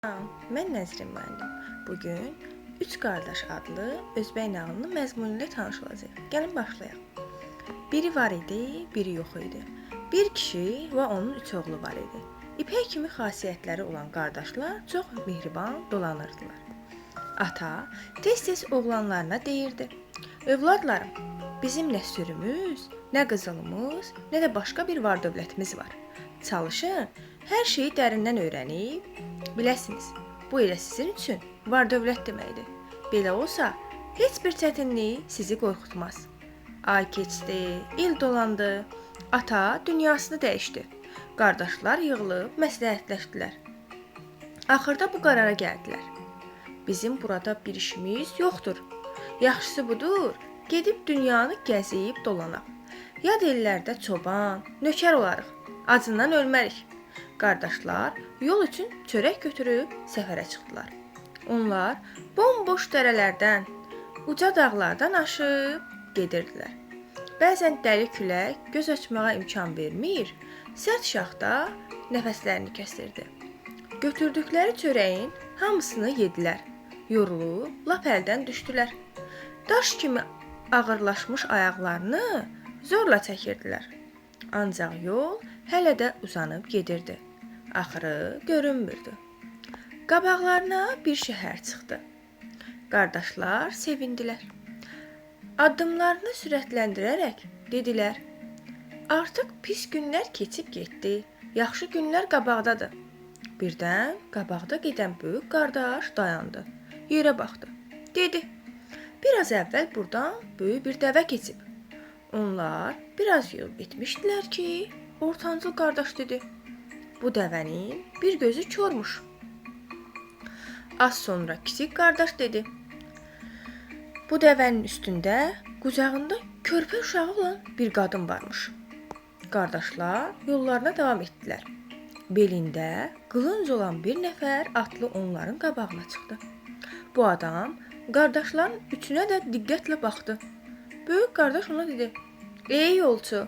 Mən Nəzrin müəllim. Bugün Üç Qardaş adlı özbək nağılının məzmunu ilə tanış olacağıq. Gəlin başlayaq. Biri var idi, biri yox idi. Bir kişi və onun üç oğlu var idi. İpək kimi xasiyyətləri olan qardaşlar çox mehriban dolanırdılar. Ata tez-tez oğlanlarına deyirdi: "Övladlarım, bizim nə sürümüz, nə qızılımız, nə də başqa bir var-dövlətimiz var. Çalışın, hər şeyi dərindən öyrənib biləsiniz. Bu elə sizin üçün var-dövlət deməkdir. Belə olsa, heç bir çətinlik sizi qorxutmaz." Ay keçdi, il dolandı. Ata dünyasını dəyişdi. Qardaşlar yığılıb məsləhətləşdilər. Axırda bu qərara gəldilər. Bizim burada bir işimiz yoxdur. Yaxşısı budur, gedib dünyanı gəzib dolanaq. Yad ellərdə çoban, nökər olarıq. Acından ölmərik. Qardaşlar yol üçün çörək götürüb səfərə çıxdılar. Onlar bomboş dərələrdən, uca dağlardan aşıb gedirdilər. Bəzən dəli külək göz açmağa imkan vermir, sərt şaxta nəfəslərini kəsirdi. Götürdükləri çörəyin hamısını yedilər. Yorulub lap əldən düşdülər. Daş kimi ağırlaşmış ayaqlarını zorla çəkirdilər. Ancaq yol hələ də uzanıb gedirdi. Axırı görünmürdü. Qabaqlarına bir şəhər çıxdı. Qardaşlar sevindilər. Addımlarını sürətləndirərək dedilər: "Artıq pis günlər keçib getdi. Yaxşı günlər qabaqdadır." Birdən qabaqda gedən böyük qardaş dayandı. Yerə baxdı. Dedi: "Biraz əvvəl burdan böyük bir dəvə keçib." Onlar biraz yol getmişdilər ki, ortancıl qardaş dedi: "Bu dəvənin bir gözü kormuş." Az sonra kiçik qardaş dedi: "Bu dəvənin üstündə qucağında körpə uşağı olan bir qadın varmış." Qardaşlar yollarına davam etdilər. Belində qılınc olan bir nəfər atlı onların qabağına çıxdı. Bu adam qardaşların üçünə də diqqətlə baxdı. Böyük qardaş ona dedi: "Ey yolçu,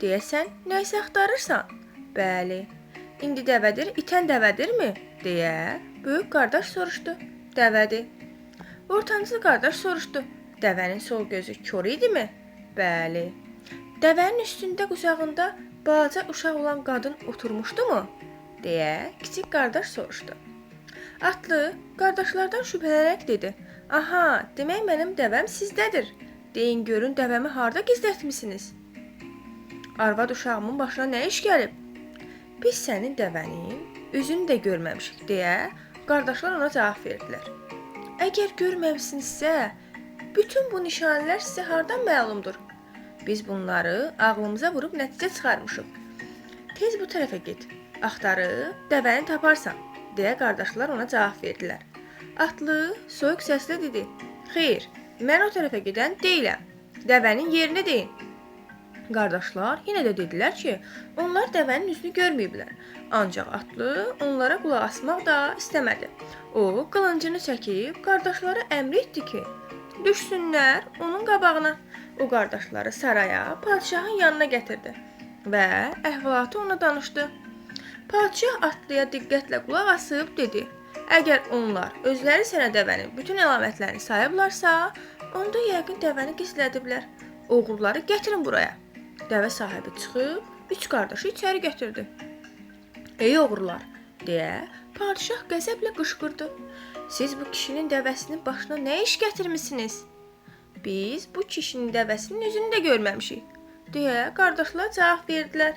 deyəsən nəyisə axtarırsan?" "Bəli." "İndi dəvədir, itən dəvədirmi?" deyə böyük qardaş soruşdu. "Dəvədir." Ortancıl qardaş soruşdu: "Dəvənin sol gözü kor idimi?" "Bəli." "Dəvənin üstündə qucağında balaca uşaq olan qadın oturmuşdumu?" deyə kiçik qardaş soruşdu. Atlı qardaşlardan şübhələnərək dedi: "Aha, demək mənim dəvəm sizdədir. Deyin görün dəvəmi harda gizlətmisiniz? Arvad uşağımın başına nə iş gəlib? Biz sənin dəvənin üzünü də görməmişik" deyə qardaşlar ona cavab verdilər. "Əgər görməmisinizsə, bütün bu nişanələr sizə hardan məlumdur? Biz bunları ağlımıza vurub nəticə çıxarmışıq. Tez bu tərəfə get, axtarıb dəvəni taparsan" deyə qardaşlar ona cavab verdilər. Atlı soyuq səslə dedi: "Xeyr, mən o tərəfə gedən deyiləm. Dəvənin yerini deyin." Qardaşlar yenə də dedilər ki, onlar dəvənin üzünü görməyiblər. Ancaq atlı onlara qulaq asmaq da istəmədi. O, qılıncını çəkib qardaşlara əmr etdi ki, düşsünlər onun qabağına. O qardaşları saraya, padşahın yanına gətirdi və əhvalatı ona danışdı. Padşah atlıya diqqətlə qulaq asıb dedi: "Əgər onlar özləri sənə dəvənin bütün əlamətlərini sayıblarsa, onda yəqin dəvəni gizlədiblər. Oğruları gətirin buraya." Dəvə sahibi çıxıb üç qardaşı içəri gətirdi. "Ey oğrular!" deyə padşah qəzəblə qışqırdı. "Siz bu kişinin dəvəsinin başına nə iş gətirmisiniz? Biz bu kişinin dəvəsinin üzünü də görməmişik" deyə qardaşlar cavab verdilər.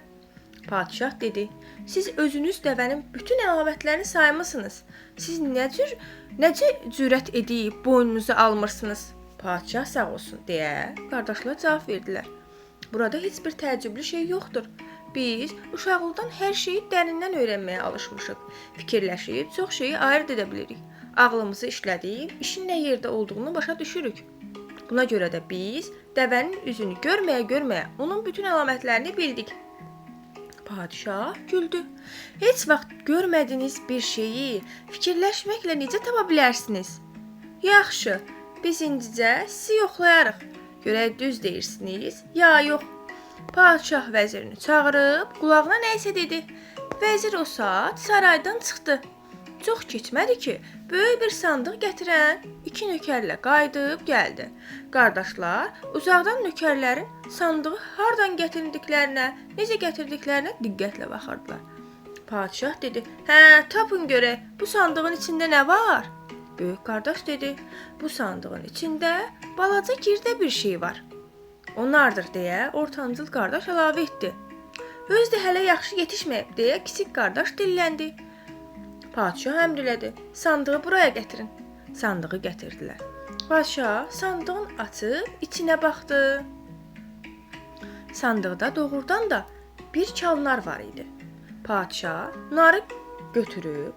Padşah dedi: "Siz özünüz dəvənin bütün əlamətlərini saymısınız. Siz necə cürət edib boynunuza almırsınız?" "Padşah sağ olsun" deyə qardaşlar cavab verdilər. "Burada heç bir təəccüblü şey yoxdur. Biz uşaqlıqdan hər şeyi dərindən öyrənməyə alışmışıq. Fikirləşib çox şeyi ayırd edə bilirik. Ağlımızı işlədib işin nə yerdə olduğunu başa düşürük. Buna görə də biz dəvənin üzünü görməyə-görməyə onun bütün əlamətlərini bildik." Padşah güldü. "Heç vaxt görmədiyiniz bir şeyi fikirləşməklə necə tapa bilərsiniz? Yaxşı, biz indicə sizi yoxlayarıq. Görək düz deyirsiniz, ya yox." Padşah vəzirini çağırıb qulağına nə isə dedi. Vəzir o saat saraydan çıxdı. Çox keçmədi ki, böyük bir sandıq gətirən iki nökərlə qayıdıb gəldi. Qardaşlar uzaqdan nökərlərin sandığı hardan gətirdiklərinə, necə gətirdiklərinə diqqətlə baxırdılar. Padşah dedi: "Hə, tapın görək, bu sandığın içində nə var?" Böyük qardaş dedi: "Bu sandığın içində balaca girdə bir şey var." O nardır deyə ortancıl qardaş əlavə etdi. Özü də hələ yaxşı yetişməyib deyə kiçik qardaş dilləndi. Padşah əmr elədi: "Sandığı buraya gətirin." Sandığı gətirdilər. Padşah sandığın açıb içinə baxdı. Sandıqda doğrudan da bir kal nar var idi. Padşah narı götürüb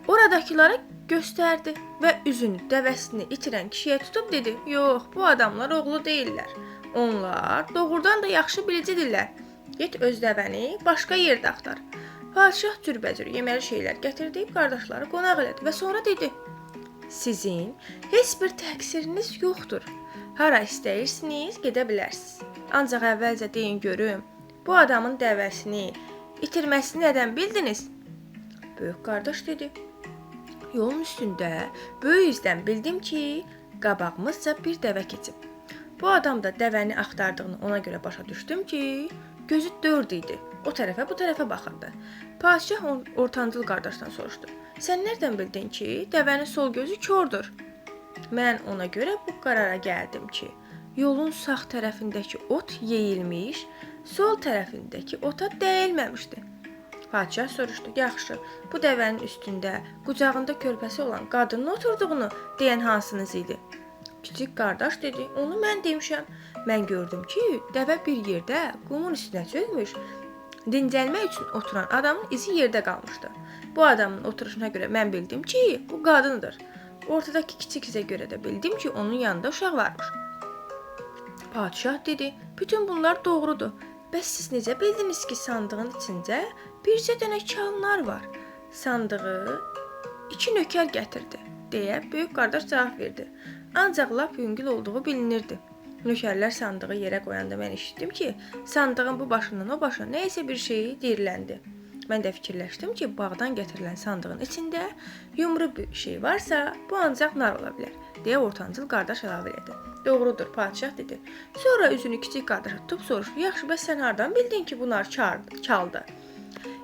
oradakılara göstərdi və üzünü dəvəsini itirən kişiyə tutub dedi: "Yox, bu adamlar oğlu deyillər. Onlar doğrudan da yaxşı bilicidirlər. Get öz dəvəni başqa yerdə axtar." Padşah cürbəcür yeməli şeylər gətirdib qardaşları qonaq elədi və sonra dedi: "Sizin heç bir təqsiriniz yoxdur. Hara istəyirsiniz, gedə bilərsiniz. Ancaq əvvəlcə deyin görüm, bu adamın dəvəsini itirməsini nədən bildiniz?" Böyük qardaş dedi: "Yolun üstündə böyük izdən bildim ki, qabağımızca bir dəvə keçib. Bu adam da dəvəni axtardığını ona görə başa düşdüm ki, gözü dörd idi. O tərəfə, bu tərəfə baxırdı." Padşah ortancıl qardaşdan soruşdu: "Sən nədən bildin ki, dəvənin sol gözü kordur?" "Mən ona görə bu qərara gəldim ki, yolun sağ tərəfindəki ot yeyilmiş, sol tərəfindəki ota dəyilməmişdi." Padşah soruşdu: "Yaxşı, bu dəvənin üstündə qucağında körpəsi olan qadının oturduğunu deyən hansınız idi?" Kiçik qardaş dedi: "Onu mən demişəm. Mən gördüm ki, dəvə bir yerdə qumun üstünə çökmüş, dincəlmək üçün oturan adamın izi yerdə qalmışdı. Bu adamın oturuşuna görə mən bildim ki, bu qadındır. Ortadakı kiçik izə görə də bildim ki, onun yanında uşaq varmış." Padşah dedi: "Bütün bunlar doğrudur. Bəs siz necə bildiniz ki, sandığın içində bircə dənə kal nar var? Sandığı iki nökər gətirdi," deyə böyük qardaş cavab verdi. Ancaq lap yüngül olduğu bilinirdi. Nökərlər sandığı yerə qoyanda mən eşitdim ki, sandığın bu başından o başına nə isə bir şeyi diriləndi. Mən də fikirləşdim ki, bağdan gətirilən sandığın içində yumru bir şey varsa, bu ancaq nar ola bilər, deyə ortancıl qardaş əlavə elədi. "Doğrudur," padşah dedi. Sonra üzünü kiçik qardaşa tutub soruşdu: "Yaxşı, bəs sən hardan bildin ki, bu nar kaldı?"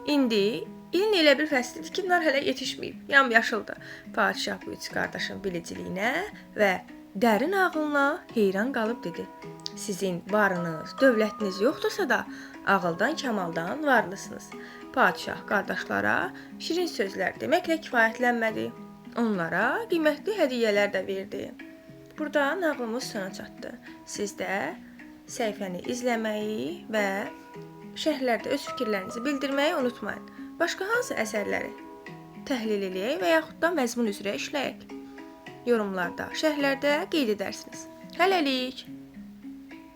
İndi ilin elə bir fəslidir ki, nar hələ yetişməyib, yamyaşıldı. Padşah bu üç qardaşın biliciliyinə və dərin ağlına heyran qalıb dedi: "Sizin varınız, dövlətiniz yoxdursa da, ağıldan, kamaldan varlısınız." Padşah qardaşlara şirin sözlər deməklə kifayətlənmədi. Onlara qiymətli hədiyyələr də verdi. Burada nağılımız sona çatdı. Siz də səhifəni izləməyi və şərhlərdə öz fikirlərinizi bildirməyi unutmayın. Başqa hansı əsərləri təhlil eləyək və yaxud da məzmun üzrə işləyək? Yorumlarda, şərhlərdə qeyd edərsiniz. Hələlik.